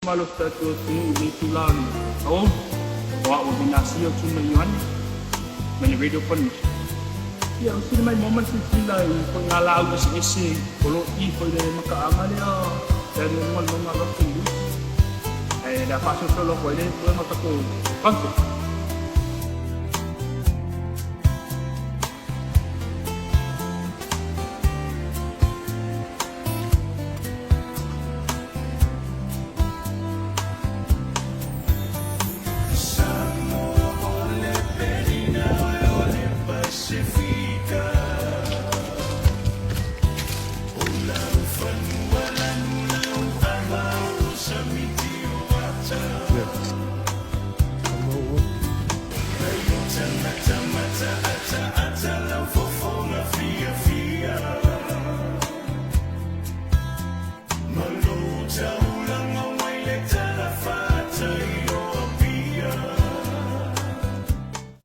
Mamalu o si tatou atunuu i lenei itula o le aoauli. O a'u o Venacio Tuma Ioane mai le Radio Polynesia. Ia, o sili mai mo ma le silasila i ituaiga laau eseese o lo o i foi le mataaga lea le alu i luga o le mauga a Rock and Loose. Ae o le a faasolosolo atu ai le pulega o tatou concert.